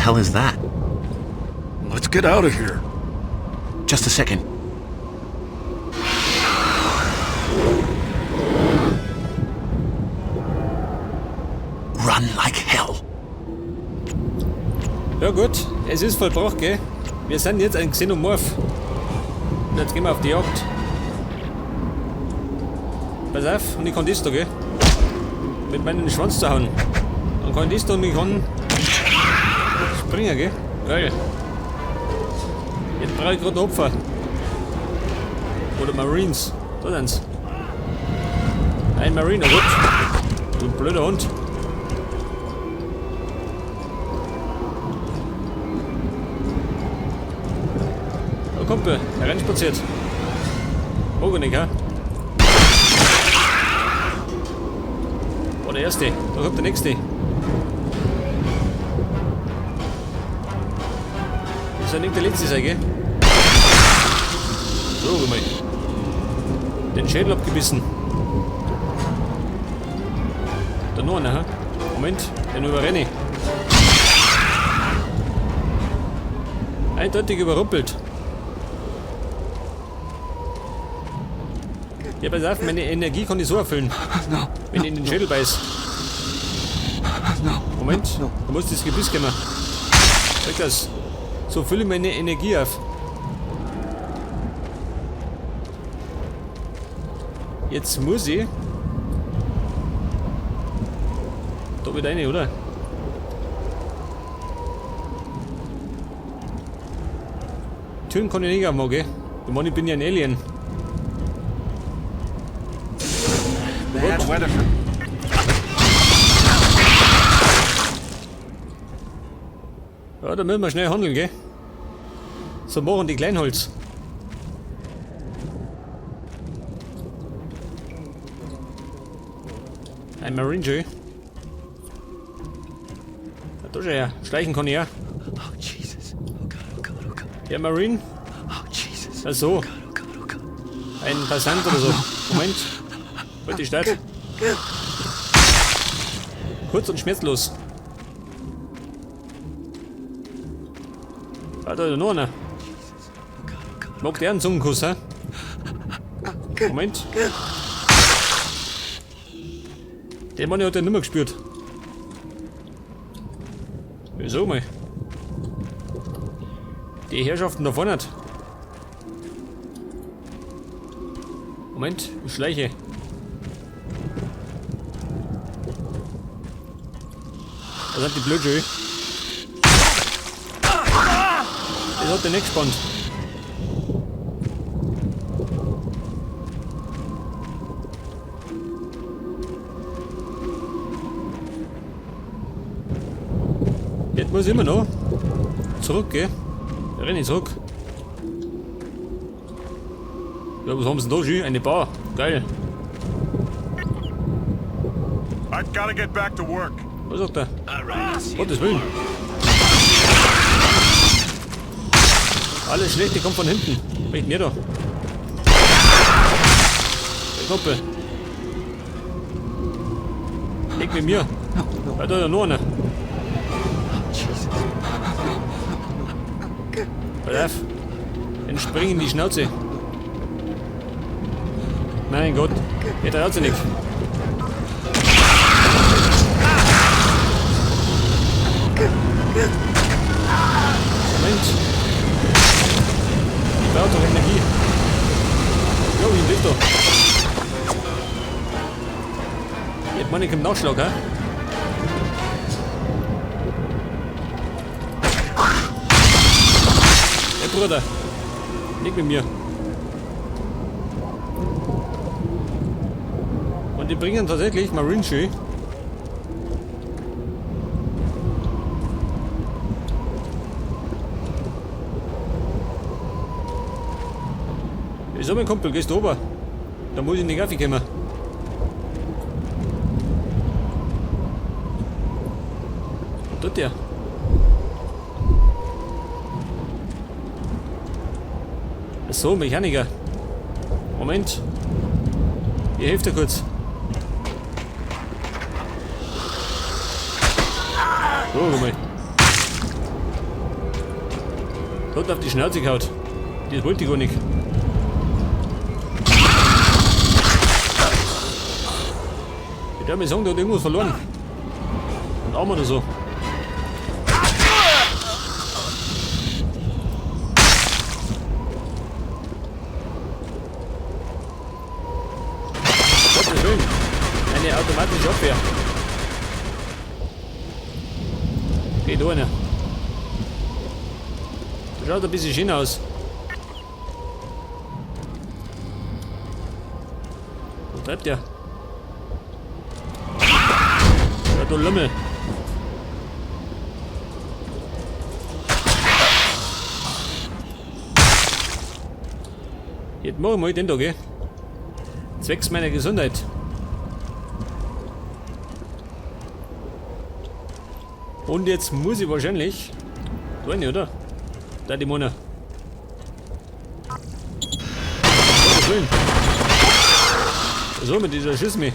hell is that? Let's get out of here. Just a second. Run like hell. Ja gut, es ist vollbracht, gell? Wir sind jetzt ein Xenomorph. Und jetzt gehen wir auf die Jagd. Pass auf, und ich kann das da, gell? Mit meinem Schwanz zu hauen. Dann kann ich das da und ich kann springen, gell? Geil. Jetzt brauche ich gerade ein Opfer. Oder Marines. Da sind's. Ein Marine, oh Gott. Du blöder Hund. Da Kumpel, hereinspaziert. Mag ich nicht, hä? Oh, der erste. Da kommt der nächste. Das soll nicht der letzte sein, gell? So, guck mal. Den Schädel abgebissen. Da noch einer, hä? Moment, den überrenne ich. Eindeutig überrumpelt. Ja, pass auf, meine Energie kann ich so erfüllen. Wenn ich in den Schädel beiß. Moment, da muss das Gebiss kommen. Sag das. So fülle ich meine Energie auf. Jetzt muss ich da wieder rein, oder? Türen kann ich nicht aufmachen, gell? Ich meine, ich bin ja ein Alien. Bad weather for Ja, da müssen wir schnell handeln, gell? So machen die Kleinholz. Ein Marine Joe. Ja, da schau her. Schleichen kann ich ja. Oh, Jesus. Oh, God, oh, God, oh, God. Ja, Marine. Oh, Jesus. Ach so. Oh, God, oh, God, oh, God. Ein Passant oder so. Moment. Halt die Stadt. Kurz und schmerzlos. Ah, da ist noch einer. Mag der einen Zungenkuss, hä? Moment. Den Mann hat er nicht mehr gespürt. Wieso mal? Die Herrschaften da vorne. Moment, ich schleiche. Da sind die Blödsche. Das hat der nicht gespannt. Jetzt muss ich immer noch zurück, gell? Da renn ich zurück. Ja, was haben sie denn da schon? Eine Bar. Geil. I gotta get back to work. Was sagt er? Gottes Willen. Alles Schlechte kommt von hinten. Welch mir da? Der Kumpel. Leg mit mir. Da ist ja noch einer. Pass auf. Entspring in die Schnauze. Mein Gott. Der traut sich nicht. Moment. Ich brauche doch Energie. Jo, ich bin da. Jetzt meine ich im Nachschlag, hä? Hey Bruder, leg mit mir. Und die bringen tatsächlich Marine Ski. Wieso, mein Kumpel, gehst du rüber? Da muss ich in den Kaffee kommen. Was tut der? Ach so, Mechaniker. Moment. Ihr helft ja kurz. So, guck mal. Hat auf die Schnauze gehauen. Das wollte ich gar nicht. Ich darf mir sagen, der hat irgendwas verloren. Ein Arm oder so. Gottes Willen. Eine automatische Abwehr. Geht einer. Das schaut ein bisschen schön aus. Wo treibt der? Ja, du Lümmel. Jetzt mach ich mal den da, gell? Zwecks meiner Gesundheit. Und jetzt muss ich wahrscheinlich... Da rein, oder? Da die Mona. So, mit dieser Schiss mich.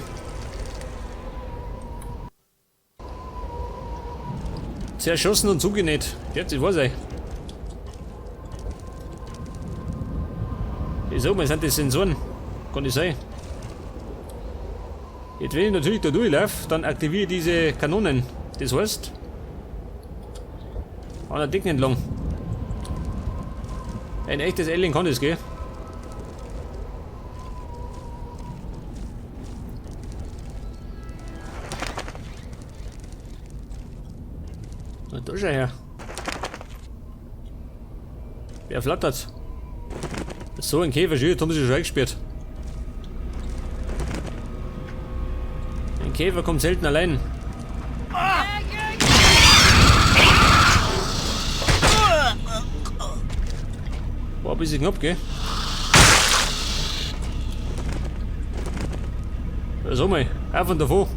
Zerschossen und zugenäht. Jetzt ist wahr sein. Ich sag mal, sind das Sensoren? Kann das sein? Jetzt, wenn ich natürlich da durchlaufe, dann aktiviere ich diese Kanonen. Das heißt, an der Decke entlang. Ein echtes Alien kann das, gell? Na, da schau her. Wer flattert? So ein Käfer, schön, haben sie schon eingesperrt. Ein Käfer kommt selten allein. War ein bisschen knapp, gell? So mal, auf und davon.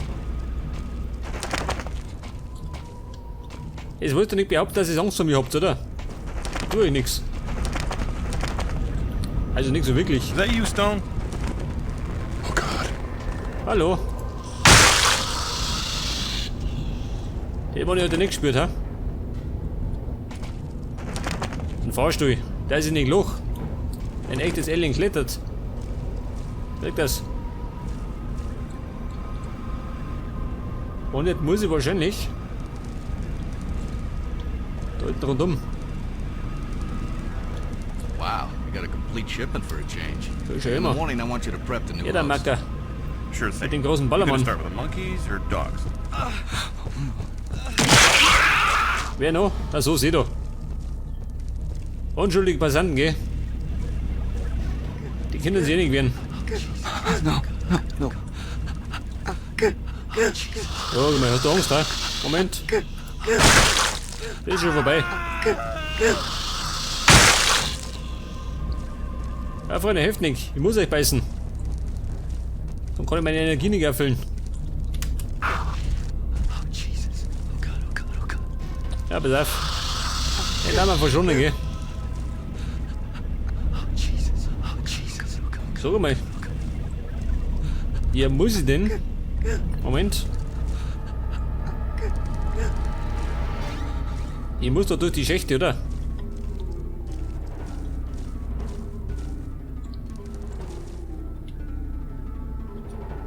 Jetzt wollt ihr nicht behaupten, dass ihr Angst vor mir habt, oder? Ich tue euch nichts. Also nicht so wirklich. Is that you, Stone? Oh God. Hallo. Den hab ich heute nicht gespürt, hä? Ein Fahrstuhl. Der ist nicht Loch. Ein echtes Alien klettert. Kriegt das. Und jetzt muss ich wahrscheinlich da hinten rundum. Wow, we got a complete shipment for a change. So ist ja In the immer. morning, I want you to prep the new Ja, der host. Macker. Sure thing. Mit dem großen You gonna Ballermann. start with the monkeys or dogs? Wer noch? Ach so, seh doch. Unschuldige Passanten, gell? Die können sich eh nicht wehren. No, no, no. Ja, guck mal, hast du Angst, ha? Moment. Das ist schon vorbei. Ja, Freunde, hilft nicht. Ich muss euch beißen. Dann kann ich meine Energie nicht erfüllen. Oh, Jesus. Oh God, oh God, oh God. Ja, pass auf. Den darf man verschonen, gell? Oh, Jesus. Oh, Jesus. Oh God. Sag mal. Ja, muss ich denn? Moment. Ich muss doch durch die Schächte, oder?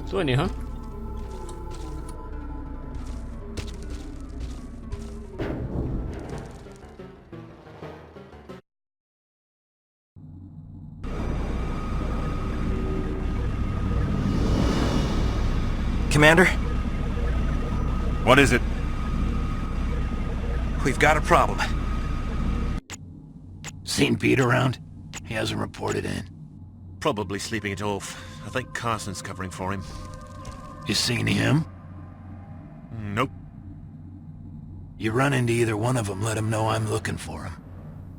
So eine, ha? Commander, What is it? we've got a problem. Seen Pete around? He hasn't reported in. Probably sleeping it off. I think Carson's covering for him. You seen him? Nope. You run into either one of them, let them know I'm looking for him.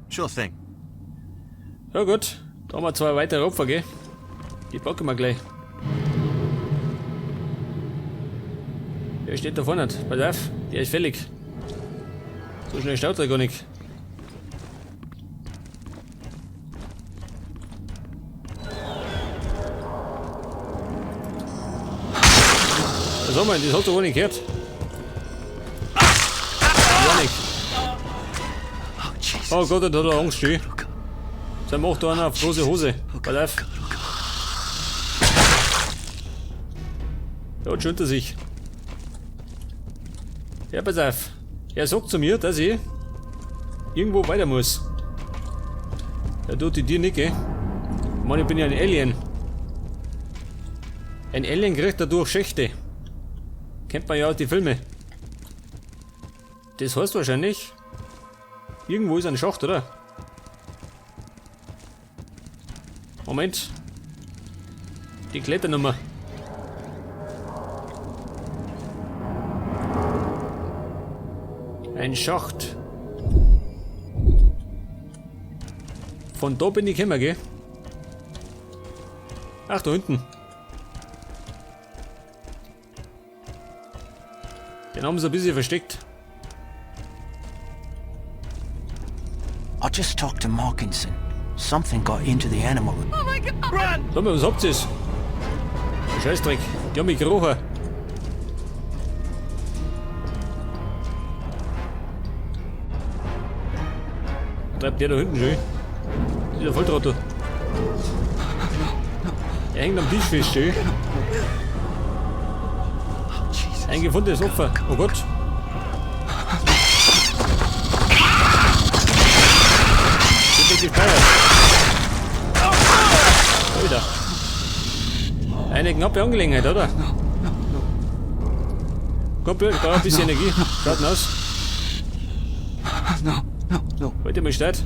Sure thing. Ja gut, da haben wir zwei weitere Opfer, gell? Die packen wir gleich. Der steht da vorne. Pass auf, der ist fällig. So schnell staut er gar nicht. Was haben wir denn? Das hat doch gar nicht gehört. Gar nicht. Oh, Jesus. Oh Gott, da hat er Angst, schön. Oh God. Dann macht da einer auf große Hose. Oh Pass God. auf. Oh God. Oh God. Der hat schon unter sich. Ja, pass auf. Er sagt zu mir, dass ich irgendwo weiter muss. Er tut die dir nicht, gell? Ich meine, ich bin ja ein Alien. Ein Alien kriegt dadurch Schächte. Kennt man ja aus die Filme. Das heißt wahrscheinlich, irgendwo ist ein Schacht, oder? Moment. Die Kletternummer. Ein Schacht. Von da bin ich gekommen, gell? Ach, da hinten. Den haben sie ein bisschen versteckt. I just talked to Markinson. Something got into the animal. Sag mal, was habt ihr? Scheißdreck, die haben mich gerochen. Treibt der da hinten schön? Dieser Volltrottel. Er hängt am Tisch fest, schön. Jesus. Ein gefundenes Opfer. Oh Gott. Wird nicht gespeichert. Da wieder. Eine knappe Angelegenheit, oder? Komm, ich brauche ein bisschen Energie. Schaut denn aus. No, no, no. Heute mal Start.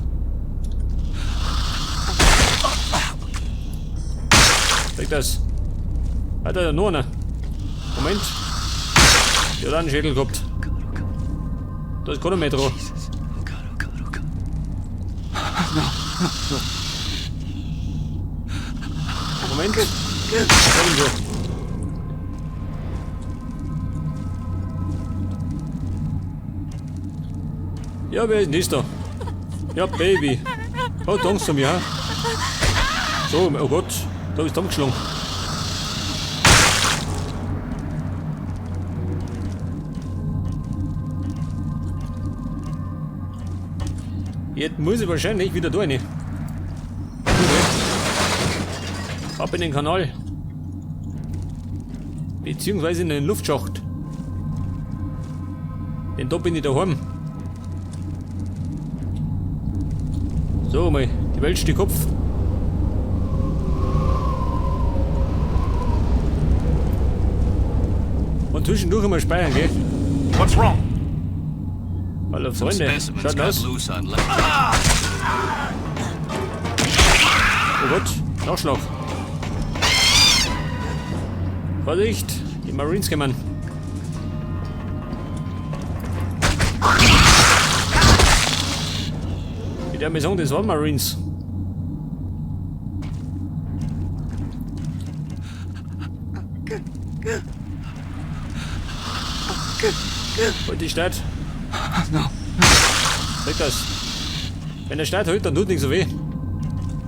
Weg das. Hat er noch einer? Moment. Der hat auch einen Schädel gehabt. Oh God. Oh God. Da ist keiner mehr dran. Jesus. Oh God. Oh God. Oh God. No, no, no. Moment. Ich hab ihn schon. Ja, wer ist denn das da? Ja, Baby. Hat Angst vor mir, ha? So, oh Gott, da hab ich zusammengeschlagen. Jetzt muss ich wahrscheinlich wieder da rein. Ab in den Kanal. Beziehungsweise in den Luftschacht. Denn da bin ich daheim. So, mal, die Welt steht Kopf. Und zwischendurch immer speichern, gell? What's wrong? Hallo Some Freunde, specimens schaut got aus. loose on left. Oh Gott, Nachschlag. Vorsicht, die Marines kommen. Ich darf mir sagen, das waren Marines. Halt die Stadt. No. Sag das. Wenn der Start hält, dann tut nichts so weh.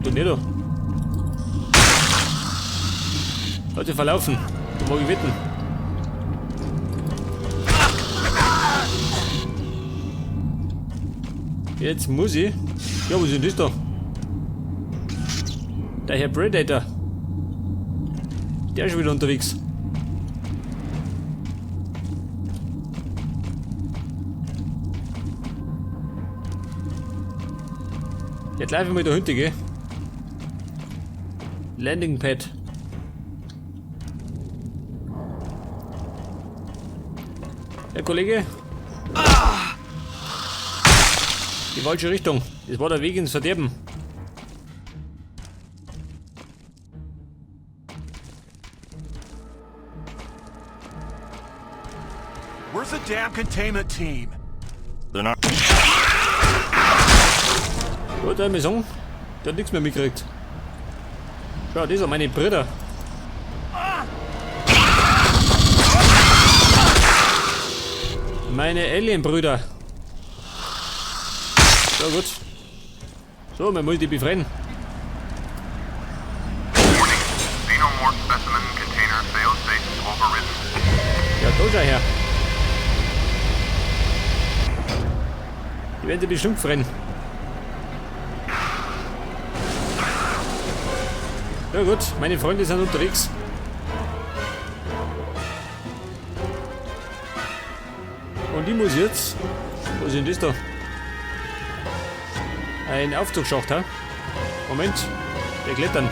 Tut nicht da. Hat sich verlaufen. Da mag ich wetten. Jetzt muss ich. Ja, was ist denn das da? Der Herr Predator. Der ist schon wieder unterwegs. Jetzt laufe ich mal da hinten, gell? Landing Pad. Herr Kollege. Die falsche Richtung. Das war der Weg ins Verderben. Where's the damn containment team? They're not. Gut, wir sagen, der hat nichts mehr mitgekriegt. Schau, das sind meine Brüder. Meine Alien-Brüder. So, gut. So, man muss die befreien. Xenomorph specimen container failsafe overridden. Ja, da schau her. Die werden sie bestimmt freien. Ja gut, meine Freunde sind unterwegs. Und ich muss jetzt... Was ist denn das da? Ein Aufzugsschacht, hä? Moment, wir klettern.